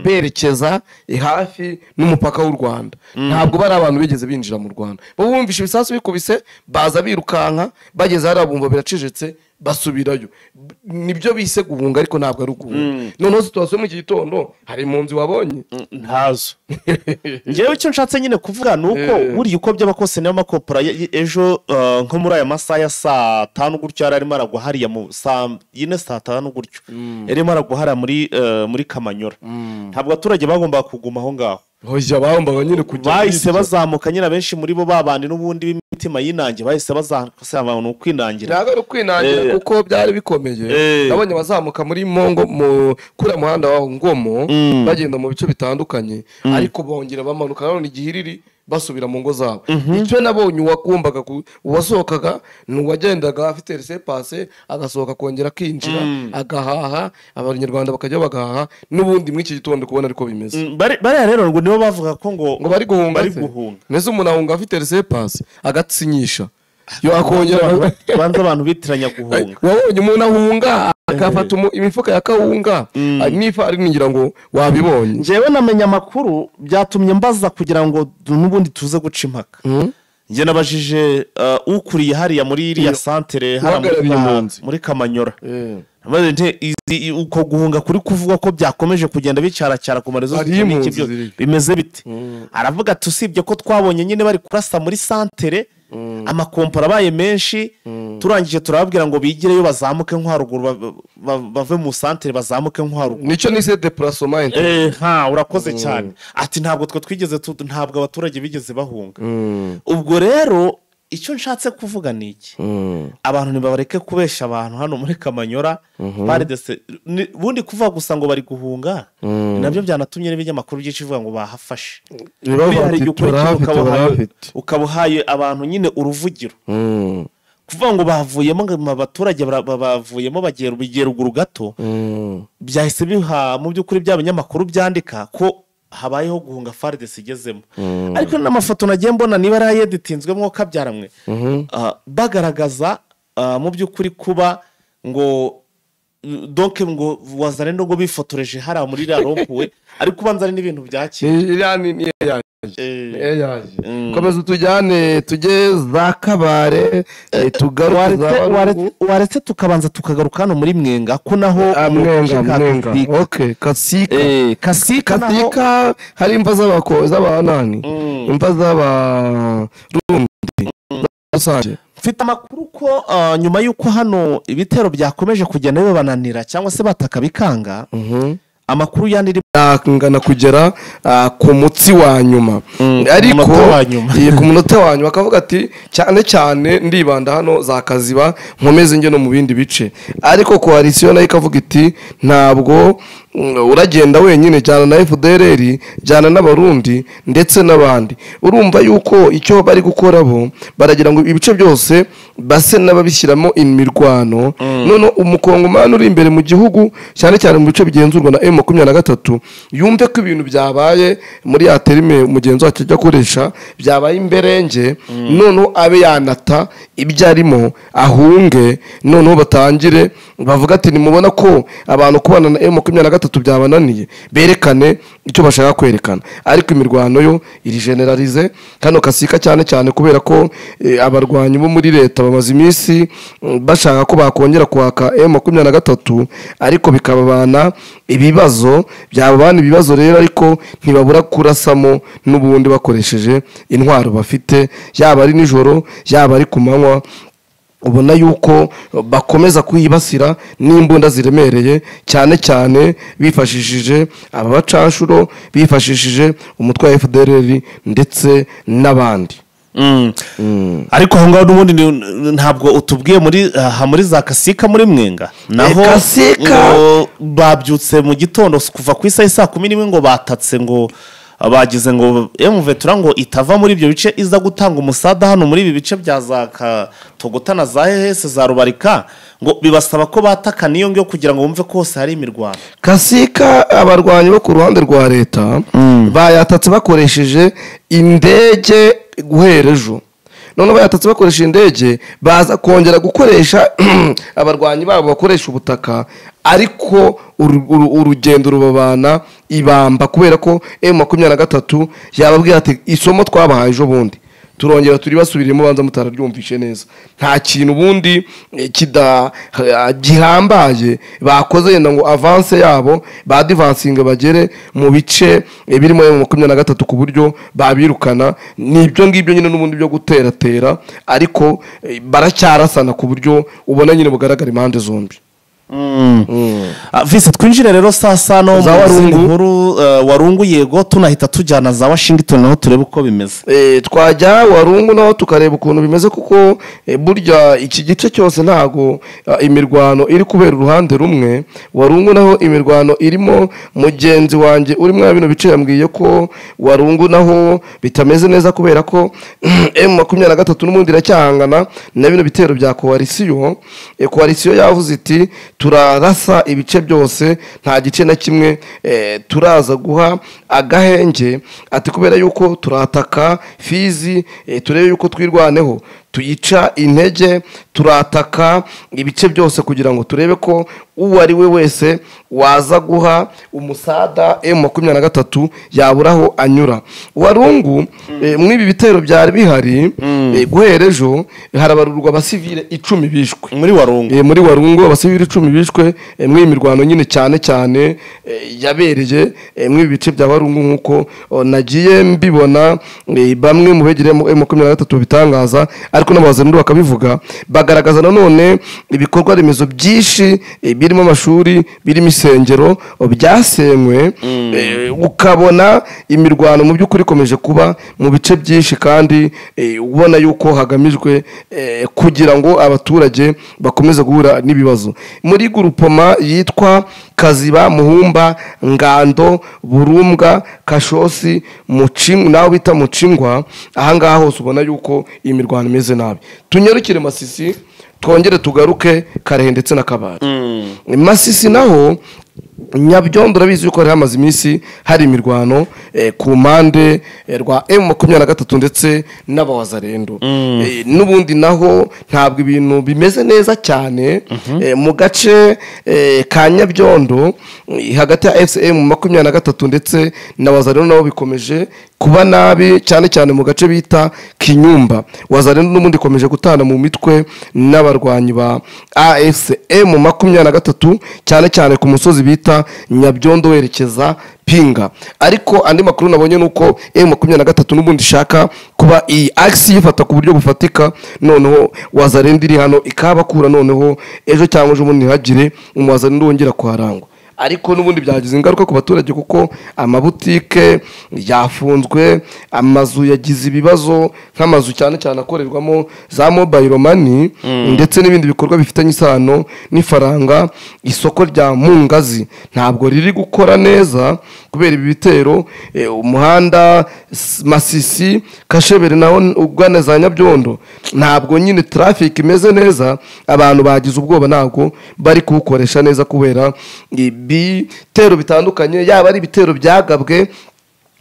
berekeza hafi n'umupaka w'u Rwanda. Ntabwo bari abantu bigeze binjira mu Rwanda. Bo bumvishe ibisasu bikubise baza birukanka, bageze hariya bumva biracecetse basubirayo. Nibyo bise guhunga, ariko ntabwo ari uguhunga. Noneho situation mu gitondo hari impunzi wabonye? Ntazo. Njyewe icyo nshatse nyine kuvuga ni uko buriya uko by'abakose niyo makopora ejo nko muri aya masaha ya saa 5 gutyo yari arimo aragwa hariya mu saa 4 saa 5 gutyo yarimo aragwa hariya muri Kamanyora. Ntabwo abaturage bagombaga kuguma aho ngaho. Hoya bagombaga nyine kujya, bahise bazamuka nyine abenshi muri bo babandi n'ubundi b'imitima y'inange bahise bazamuka abantu ukwinangira. Ntabwo ari ukwinangira kuko byari bikomeye. Nabonye bazamuka muri Mongo mu kuri muhanda wa Ngomo bagenda mu bice bitandukanye, ariko bongera bamanuka none igihiriri basubira mu ngo zabo. Icyo nabonye uwagombaga uwasohokaga ni uwagendaga afite laissez-passer, agasohoka kongera akinjira agahaha, abanyarwanda bakajya bagahaha. N'ubundi muri iki gitondo kubona ariko bimeze. Bariya rero ngo nibo bavuga ko ngo bari guhunga, nese umuntu ahunga afite laissez-passer agatsinyisha yo akongera banza abantu bitiranya guhunga. Wabonye umuntu ahunga akafata imifuka ya kawunga n'ifarini, ngira ngo wabibonye. Njyewe namenya amakuru byatumye mbaza kugira ngo n'ubundi tuze guca impaka. Njye nabajije ukuriye hariya muri iriya santere muri Kamanyora, uko guhunga kuri kuvuga ko byakomeje kugenda bicyaracyara ku marezo bimeze bite. Aravuga ati usibye ko twabonye nyine bari kurasa muri santere, amakompora abaye menshi, turangije turababwira ngo bigireyo bazamuke nko haruguru, bave mu santere bazamuke nko haruguru. Nicyo nise déplacement interne. Urakoze cyane. Ati ntabwo twe twigeze, ntabwo abaturage bigeze bahunga. Ubwo rero icyo nshatse kuvuga ni iki, abantu ntibabareke kubesha abantu hano muri Kamanyora. FARDC bundi kuvuga gusa ngo bari guhunga, nabyo byanatumye n'ibinyamakuru byinshi bivuga ngo bahafashe. Ukabuhaye abantu nyine uruvugiro, kuvuga ngo bavuyemo, ngo abaturage bavuyemo bagiye ruguru gato, byahise biha mu by'ukuri bya binyamakuru byandika ko habayeho guhunga FARDC igezemo. Ariko n'amafoto nagiye mbona niba ari ayeditinzwemo kabyaramwe, bagaragaza mu by'ukuri kuba ngo donc ngo wazarendo ngo bifotoreje hariya muri iriya rompuwe, ariko ubanza ari n'ibintu bya kera. Komeza tujyane tujye za Kabare, tugaruke. Waretse tukabanza tukagaruka hano muri Mwenga, ko naho Mwenga okay, Kasika Kasika hari imva z'abanani, imva z'abarundi rusange. Mfite amakuru ko nyuma y'uko hano ibitero byakomeje kugenda bibananira cyangwa se bataka bikanga, amakuru yandi ngana kugera ku mutsi wa nyuma, ariko ku munota wa nyuma akavuga ati cyane cyane ndibanda hano za Kaziba nkomeze nge no mu bindi bice. Ariko coalition nayo ikavuga iti ntabwo uragenda wenyine, jyana na FDLR, jyana n'abarundi ndetse n'abandi. Urumva yuko icyo bari gukora bo baragira ngo ibice byose base n'ababishyiramo imirwano. None umukongomani uri imbere mu gihugu cyane cyane mu bice bigenzurwa na M23 yumve ko ibintu byabaye muri ya terime mugenzi wacu ajya akoresha byabaye imberenge, none abe yanata ibyo arimo ahunge, noneho batangire bavuga ati nimubona ko abantu kubana na M23 M23 byabananiye berekane icyo bashaka kwerekana. Ariko imirwano yo iri generalize kano Kasika cyane cyane kubera ko abarwanyi bo muri leta bamaze iminsi bashaka ko bakongera kwaka M23, ariko bikababana ibibazo byababana ibibazo rero, ariko ntibabura kurasamo n'ubundi bakoresheje intwaro bafite, yaba ari nijoro yaba ari ku manywa. Ubona yuko bakomeza kuyibasira n'imbunda ziremereye cyane cyane bifashishije aba bacanshuro, bifashishije umutwe wa FDLR ndetse n'abandi. Ariko aho ngaho n'ubundi ntabwo utubwiye muri za Kasika muri Mwenga naho Kasika babyutse mu gitondo kuva ku isaha saa 11 ngo batatse ngo bagize ngo M23 ngo itava muri ibyo bice iza gutanga umusada hano muri ibi bice bya za Togota na za Hese za Rubarika, ngo bibasaba ko bataka niyo ngiyo kugira ngo bumve ko hose hari imirwano. Kasika abarwanyi bo ku ruhande rwa leta bayatatse bakoresheje indege guhera ejo. None bayatatse bakoresha indege, baza kongera gukoresha abarwanyi babo bakoresha ubutaka, ariko urugendo rubabana ibamba kubera ko M23 yababwiye ati isomo twabahaye ejo bundi turongera turi basubiremo, banza mutararyumvishe neza. Nta kintu ubundi gihambaye bakoze yenda ngo avance yabo ba advancing bagere mu bice birimo M23 ku buryo babirukana. Nibyo ngibyo nyine n'ubundi byo guteratera, ariko baracyarasana ku buryo ubona nyine bugaragara impande zombi. Vise twinjire rero sasa no mu nkuru Warungu, yego tunahita tujyana za Washington naho turebe uko bimeze. Twajya Warungu naho tukareba ukuntu bimeze, kuko burya iki gice cyose ntago imirwano iri kubera uruhande rumwe. Warungu naho imirwano irimo, mugenzi wanjye uri mwa bino bice yambwiye ko Warungu naho bitameze neza kubera ko M23 n'ubundi iracyahangana na bino bitero bya coalition. Coalition yavuze iti turarasa ibice byose, nta gice na kimwe turaza guha agahenge, ati kubera yuko turataka Fizi, turebe yuko twirwaneho tuyica intege, turataka ibice byose kugira ngo turebe ko uwo ari we wese waza guha umusada M23 yaburaho anyura. Warungu mw'ibi bitero byari bihari guhera ejo harabarurwa abasivile 10 bishwe muri Warungu. Muri Warungu abasivile 10 bishwe mw'iyi mirwano nyine cyane cyane yabereye mw'ibi bice bya Warungu, nkuko nagiye mbibona bamwe mu begereye M23 bitangaza, ariko n'abazandu bakabivuga, bagaragaza nanone ibikorwa remezo byinshi birimo amashuri, birimo isengero byasenywe. Ukabona imirwano mu by'ukuri ikomeje kuba mu bice byinshi, kandi ubona yuko hagamijwe kugira ngo abaturage bakomeze guhura n'ibibazo. Muri grupoma yitwa Kaziba, Muhumba, Ngando, Burumbwa, Kashosi, Mucingwa naho bita Mucingwa, ahangaha hose ubona yuko imirwano imeze nabi. Tunyarukire Masisi, twongere tugaruke Karehe ndetse na Kabare. Masisi naho Nyabyondo urabizi yuko hari hamaze iminsi hari imirwano ku mpande rwa M23 ndetse n'abawazarendo. N'ubundi naho ntabwo ibintu bimeze neza cyane mu gace ka Nyabyondo hagati ya SM23 ndetse n'abawazarendo nabo bikomeje kuba nabi cyane cyane mu gace bita Kinyumba. Wazarendo n'ubundi ikomeje gutana mu mitwe n'abarwanyi ba AFCM 23 cyane cyane ku musozi bita Nyabyondo werekeza Pinga. Ariko andi makuru nabonye nuko M23 n'ubundi shaka kuba iyi axe yifata ku buryo bufatika, noneho Wazarendo iri hano ikabakura, noneho ejo cyangwa ejo bundi ntihagire umwazarendo wongera kuharangwa. Ariko n'ubundi byagize ingaruka ku baturage kuko amabutike yafunzwe, amazu yagize ibibazo nk'amazu cyane cyane akorerwamo za mobile money ndetse n'ibindi bikorwa bifitanye isano n'ifaranga. Isoko rya Mungazi ntabwo riri gukora neza kubera ibi bitero. Umuhanda Masisi Kashebere naho ugana za Nyabyondo ntabwo nyine traffic imeze neza, abantu bagize ubwoba ntabwo bari kuwukoresha neza kubera ibitero bitandukanye, yaba ari ibitero byagabwe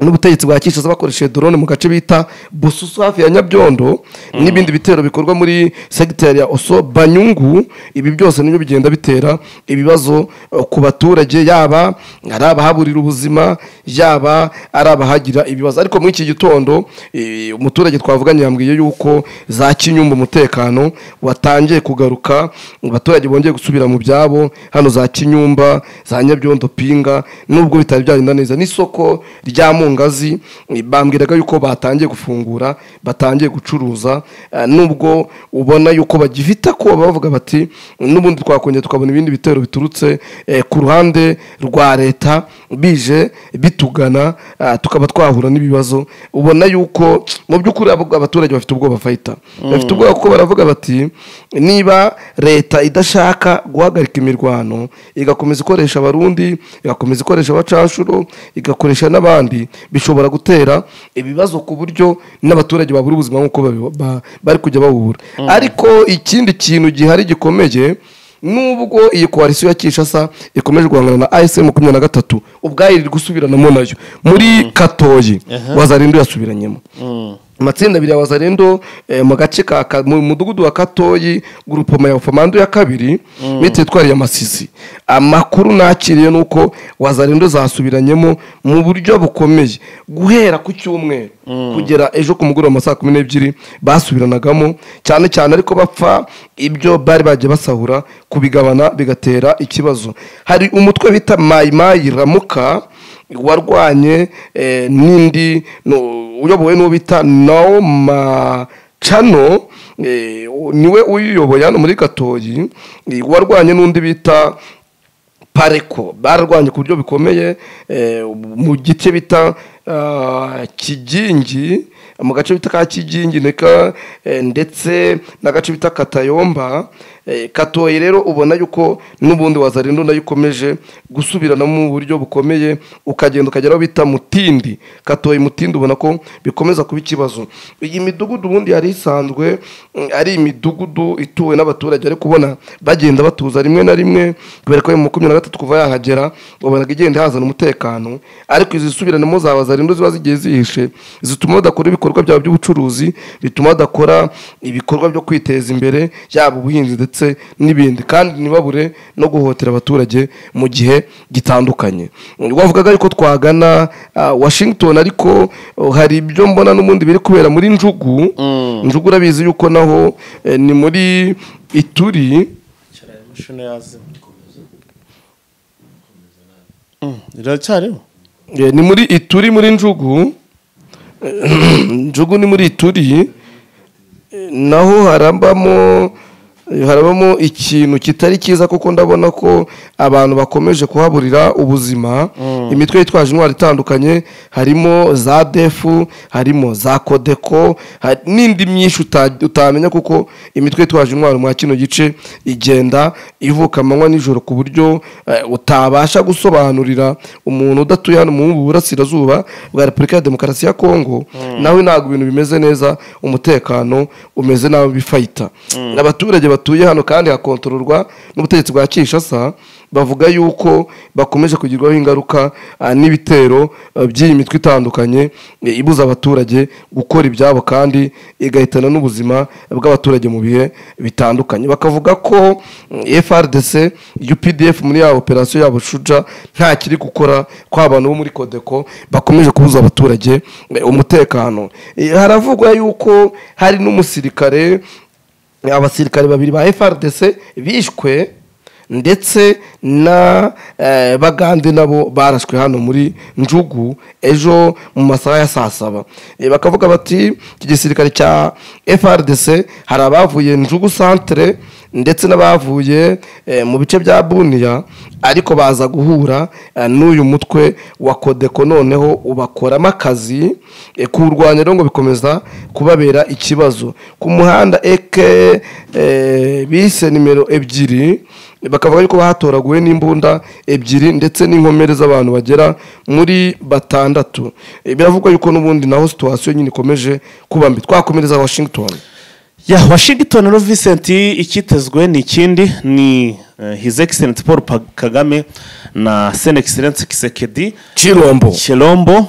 n'ubutegetsi bwa Kinshasa bakoresheje drone mu gace bita Bususu hafi ya Nyabyondo, n'ibindi bitero bikorwa muri segiteri ya Oso Banyungu. Ibi byose nibyo bigenda bitera ibibazo ku baturage, yaba ari abahaburira ubuzima, yaba ari abahagira ibibazo. Ariko muri iki gitondo umuturage twavuganye yambwiye yuko za Kinyumba umutekano watangiye kugaruka, abaturage bongeye gusubira mu byabo hano za Kinyumba, za Nyabyondo, Pinga, nubwo bitari byagenda neza. N'isoko rya Mungazi bambwiraga yuko batangiye gufungura, batangiye gucuruza, nubwo ubona yuko bagifite ko bavuga bati n'ubundi twakongera tukabona ibindi bitero biturutse ku ruhande rwa leta bije bitugana, tukaba twahura n'ibibazo. Ubona yuko mu by'ukuri abaturage bafite ubwoba, fayita bafite ubwoba, kuko baravuga bati niba leta idashaka guhagarika imirwano, igakomeza ikoresha Abarundi, igakomeza ikoresha abacanshuro, igakoresha n'abandi, bishobora gutera ibibazo ku buryo n'abaturage babura ubuzima nk'uko bari kujya babubura. Ariko ikindi kintu gihari gikomeye, nubwo iyi koalisiyo ya Kinshasa ikomeje guhangana na ASM 23, ubwayo iri gusubiranamo nayo muri Katoyi, Wazalendo yasubiranyemo amatsinda abiri ya Wazalendo mu gace ka mu mudugudu wa Katoyi, groupement ya Famando ya kabiri, muri teritwari ya Masisi. Amakuru nakiriye nuko Wazalendo zasubiranyemo mu buryo bukomeye guhera ku cyumweru kugera ejo ku mugoroba saa 12 basubiranagamo cyane cyane, ariko bapfa ibyo bari bagiye basahura kubigabana bigatera ikibazo. Hari umutwe bita Mai Mai Ramuka warwanye n'indi uyobowe n'uwo bita Naoma Chano, niwe uyoboye hano muri Katoyi, warwanye n'undi bita Pareko. Barwanye ku buryo bikomeye mu gice bita Kigingi, mu gace bita ka Kigingi neka, ndetse n'agace bita Katayomba. Katoyi rero ubona yuko n'ubundi Wazalendo nayo ikomeje gusubirana mu buryo bukomeye, ukagenda ukagera aho bita Mutindi, Katoyi Mutindi, ubona ko bikomeza kuba ikibazo. Iyi midugudu ubundi yari isanzwe ari imidugudu ituwe n'abaturage, ariko ubona bagenda batuza rimwe na rimwe kubera ko mu 23 kuva yahagera ubonaga igenda hazana umutekano. Ariko izi subiranamo za Wazalendo ziba zigiye zihishe, zituma badakora ibikorwa byabo by'ubucuruzi, bituma badakora ibikorwa byo kwiteza imbere, yaba ubuhinzi ndetse n'ibindi, kandi ntibabure no guhotera abaturage mu gihe gitandukanye. Wavugaga yuko twagana Washington, ariko hari ibyo mbona n'ubundi biri kubera muri Njugu. Njugu urabizi yuko naho ni muri Ituri. Ni muri Ituri, muri Njugu. Njugu ni muri Ituri, naho harabamo ikintu kitari cyiza, kuko ndabona ko abantu bakomeje kuhaburira ubuzima. Imitwe yitwaje intwaro itandukanye, harimo za defu, harimo za Kodeko, n'indi myinshi utamenya, kuko imitwe yitwaje intwaro mwa kino gice igenda ivuka amanywa nijoro, ku buryo utabasha gusobanurira umuntu udatuye hano mu burasirazuba bwa Repubulika ya Demokarasi ya Kongo. Nawe ntabwo ibintu bimeze neza, umutekano umeze nabi bifayita. Abaturage batuye hano kandi hakontororwa n'ubutegetsi bwa Kinshasa, bavuga yuko bakomeje kugirwaho ingaruka n'ibitero by'iyi mitwe itandukanye ibuza abaturage gukora ibyabo kandi igahitana n'ubuzima bw'abaturage mu bihe bitandukanye. Bakavuga ko FRDC, UPDF muri ya operation yabo Shuja nta kiri gukora, ko abantu bo muri Kodeko bakomeje kubuza abaturage umutekano. Haravugwa yuko hari n'umusirikare, abasirikare babiri ba FRDC bishwe, ndetse na Bagande nabo barashwe hano muri Njugu ejo mu masaha ya saa 7. Bakavuga bati iki gisirikare cya FRDC hari abavuye Njugu centre ndetse n'abavuye mu bice bya Bunia, ariko baza guhura n'uyu mutwe wa Kodeko, noneho ubakoramo akazi kurwanya rero ngo bikomeza kubabera ikibazo. Ku muhanda eke bise nimero 2, bakavuga yuko bahatoraguwe n'imbunda 2 ndetse n'inkomere z'abantu bagera muri 6. Biravugwa yuko n'ubundi naho situation nyine ikomeje kuba mbi. Twakomereza Washington. Ya Washington no Vincent, ikitezwe ni ikindi ni His Excellency Paul Kagame na Son Excellence Tshisekedi Chilombo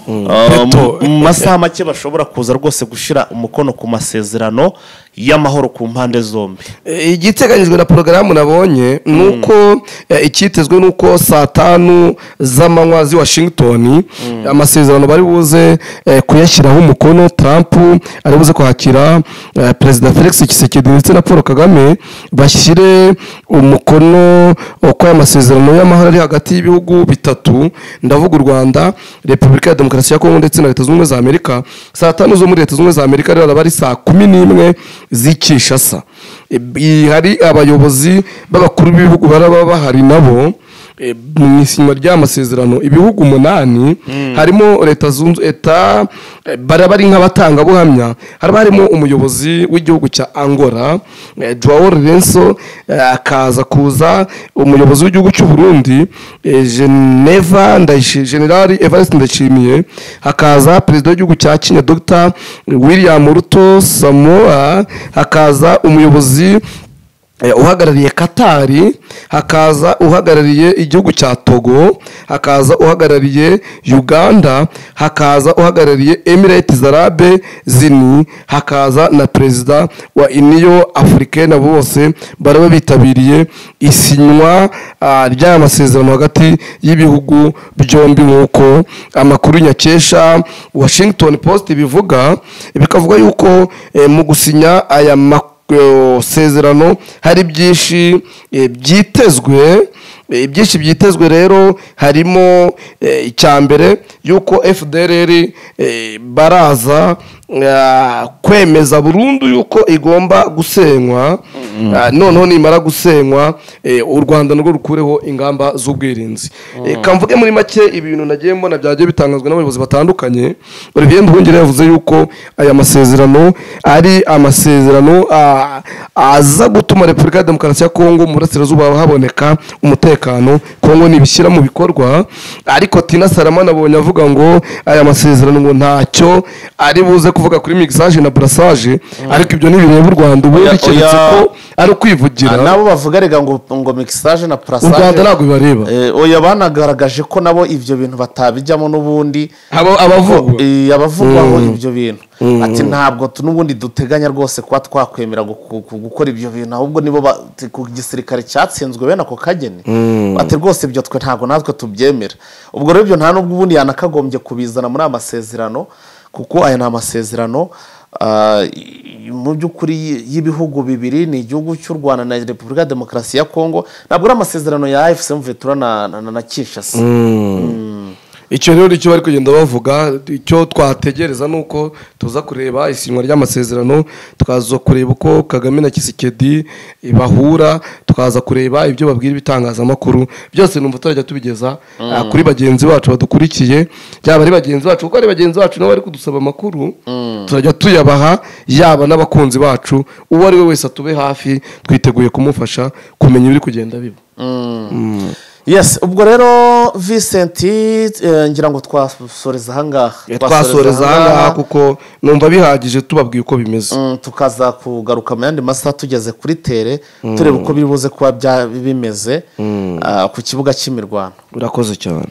mu masaha make bashobora kuza rwose gushyira umukono ku masezerano y'amahoro ku mpande zombi. Igiteganyijwe na porogaramu nabonye nuko icyitezwe nuko saa 5 z'amanywa z'i Washington amasezerano bari buze kuyashyiraho umukono. Trump ari buze kwakira Perezida Felix Tshisekedi ndetse na Paul Kagame bashyire umukono uko aya masezerano y'amahoro ari hagati y'ibihugu bitatu, ndavuga u Rwanda, Repubulika ya Demokarasi ya Kongo ndetse na Leta Zunze Ubumwe za Amerika. Saa 5 zo muri Leta Zunze Ubumwe za Amerika rero bari saa 11 z'i Kinshasa. Hari abayobozi b'abakuru b'ibihugu baraba bahari nabo mu isinywa ry'amasezerano. Ibihugu 8 harimo Leta Zunze eta bari nk'abatangabuhamya, harimo harimo umuyobozi w'igihugu cya Angola Joao Lourenço, akaza kuza umuyobozi w'igihugu cy'u Burundi Geneva General Evariste Ndayishimiye, hakaza perezida w'igihugu cya Kenya Dr William Ruto Samoa, hakaza umuyobozi uhagarariye Katari, hakaza uhagarariye igihugu cya Togo, hakaza uhagarariye Uganda, hakaza uhagarariye Emirates Arabe Zini, hakaza na perezida wa Union Africaine. Bose baraba bitabiriye isinywa ry'aya masezerano hagati y'ibihugu byombi, nk'uko amakuru nyakesha Washington Post bivuga. Bikavuga yuko mu gusinya aya masezerano hari byinshi byitezwe. Byinshi byitezwe rero harimo icya mbere yuko FDLR baraza kwemeza burundu yuko igomba gusenywa, noneho nimara gusenywa u Rwanda narwo rukureho ingamba z'ubwirinzi. Kamvuge muri make ibintu nagiye mbona byagiye bitangazwa n'abayobozi batandukanye. Olivier Nduhungira yavuze yuko aya masezerano ari amasezerano aza gutuma Repubulika ya Demokarasi ya Kongo mu burasirazuba haboneka umutekano, Kongo nibishyira mu bikorwa. Ariko Tina Salama nabonye avuga ngo aya masezerano ngo ntacyo ari buze kuvuga kuri mixage na brassage, ariko ibyo ntibireba u Rwanda ubundi keretse ko ari kwivugira. Nabo bavuga rega ngo mixage na brassage u Rwanda ntabwo bibareba. Oya banagaragaje ko nabo ibyo bintu batabijyamo n'ubundi abavugwaho ibyo bintu. Ati ntabwo n'ubundi duteganya rwose kuba twakwemera gukora ibyo bintu, ahubwo nibo ku gisirikare cyatsinzwe bene ako kageni. Ati rwose ibyo twe ntabwo natwe tubyemera. Ubwo rero ibyo nta nubwo ubundi yanakagombye kubizana muri amasezerano, kuko aya ni amasezerano mu by'ukuri y'ibihugu bibiri, ni igihugu cy'u Rwanda na Repubulika ya Demokarasi ya Kongo, ntabwo ari amasezerano ya AFC M23 na Kinshasa. Icyo rero icyo bari kugenda bavuga, icyo twategereza nuko tuza kureba isinywa ry'amasezerano, tukaza kureba uko Kagame na Tshisekedi bahura, tukaza kureba ibyo babwira ibitangazamakuru byose. Numva turajya tubigeza kuri bagenzi bacu badukurikiye, yaba ari bagenzi bacu kuko ari bagenzi bacu nabo bari kudusaba amakuru, turajya tuyabaha, yaba n'abakunzi bacu, uwo ari we wese atube hafi, twiteguye kumufasha kumenya ibiri kugenda biba. Yes, ubwo rero Vincent ngira ngo twasoreza ahangaha. Twasoreza ahangaha kuko numva bihagije tubabwiye uko bimeze. Tukaza kugaruka mu yandi masaha tugeze kuri tere tureba uko biri buze kuba bimeze ku kibuga cy'imirwano. Urakoze cyane.